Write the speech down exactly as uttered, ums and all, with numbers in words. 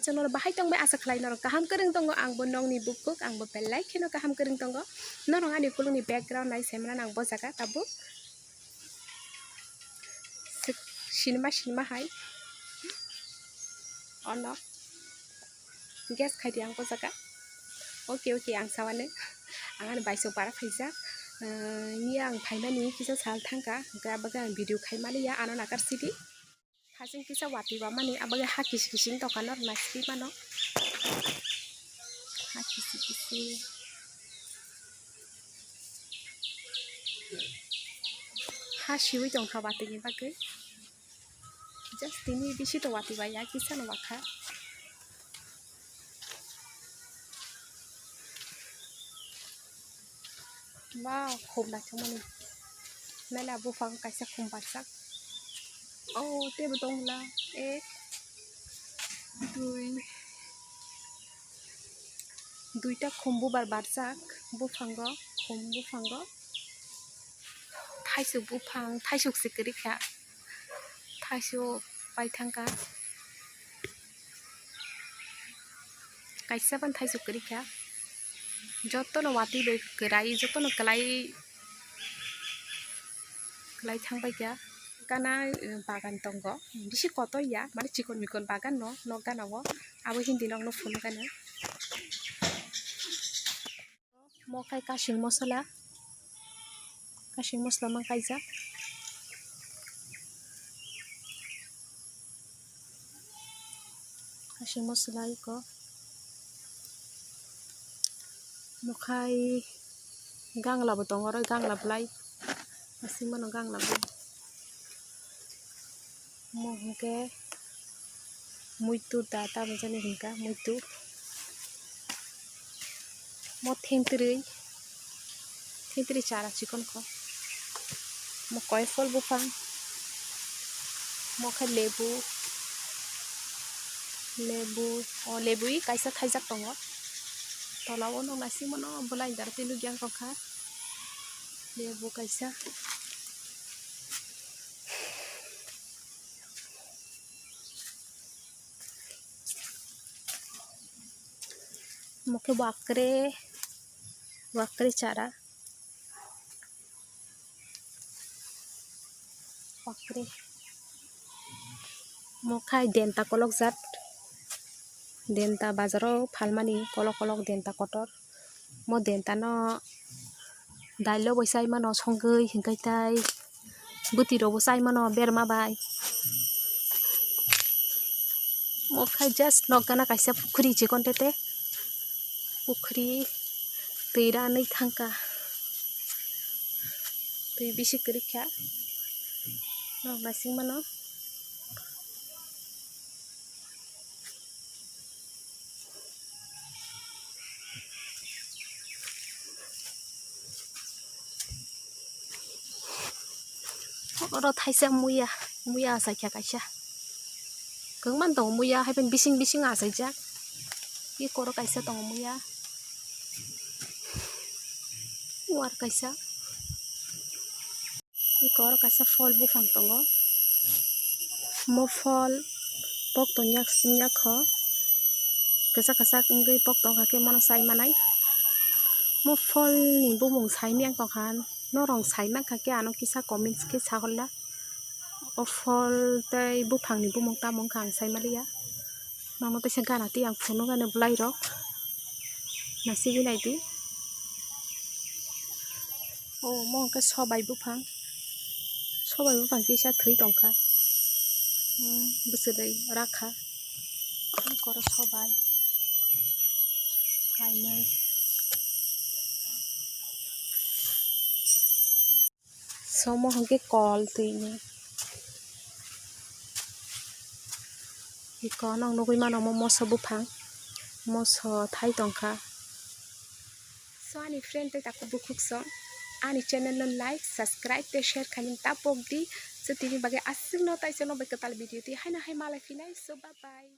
Channel bahai tongbai asa khlai norok kaham kwrwng tongo, ang bo nokni bukhuk, ang bo belai kheno kaham kwrwng tongo. Norok ani kulungni background nai sai mano ang bo jaga tabuk. Sik-, sinima sinima hai. Ono. Guess khai di ang bo jaga. Okay, okay, ang sawani. Ang ani baisok bara phaijak. Eh, iya ang phaimani kisa sal thangkha. Hwnkhe abo khe ang video khai maliya, ano nakar sidi. Hasing kisa watwi ba mani, abo khe ha kisi kisi wng tongkha, norok naisingwi mano. Ha kisi kisi. Ha siwi tongkha watwini bagwi. Just tini bisi to watwi ba ya, kisa no wakha. Wow, khum naithokmani. Naila buphang kaisa khum barjak. Oh, teibo tongla. Ek, dui, duita khum bubar barjak buphango, khum buphango. Thaisuk buphang, thaisuk se kwrwi kha. Thaisuk paithangkha. Kaisa ban thaisuk kwrwi kha. Jotono watwi bai kwrai, jotono kwlai, kwlai thangbai kha. Gana, eh, bagan tongo. Bisi kotor ya, mane chikon mikon bagan no, nok gana o. Abo hindi nok no phunukani. Mo khai kasing mosola, kasing mosola mang kaijak. Kasing mosola iko. Mo khai gangla bo tongo, oro gangla belai. Asing mano gangla bo. Mo hwnkhe muitu da tamo jani hwnkha muitu. Mo thentwrwi, thentwrwi chara chikon kho. Mo koifol buphang. Mo khe lebu, lebu, o lebui kaisa thaijak tongo. Tola o nog naising mano bolai dara tei nukya wng tongkha. Lebu kaisa. Mo khe wakre, wakre chara. Wakre. Mo khai denta kolok jat. Denta bazaro phalmani kolok kolok denta kotor. Mo denta no dailo bo chai mano songwi hwnkhe tai bwtwi rok bo chai mano berma bai. Mo khai just nok gana kaisa pukhri chikon tete pukhri twi ranwi thangkha twi bisi kwrwi kha nok naising mano. Oro thaisa muya, muya achaikha kaisa. Kwbangma tongo muya, hai phano bising bising achaijak. Eko oro kaisa tongo muya. Uar kaisa. Eko oro kaisa phol buphang tongo. Mo phol pok tongya, singya kho. Kwchak kwchak wngwi pok tongkha khe mano chai manai. Mo pholni bumung saimya wng tongkha. Norok saimankha khe ano kisa comments khe sahorla. O phol tei buphangni bumung tamo wngkha ang saimaliya. Nono teisa gana tei ang phunukgani bwlairok. Nasigwi naidi. O, omo hwnkhe sobai buphang. Sobai buphang kisa thwi tongkha. Hmm, bwswrwi rakha. Koro sobai. Kainwi. Somo hwnkhe kol twini. Iko nwng nugwi mano omo moso buphang, moso thai tongkha. So ani friend tei takhuk bukhuk song ani channel no like, subscribe tei share khaimani ta pokdi. So tini bagwi aswkno tei chwngno bai kwtal video twi haino hai malai phinai. So bye bye.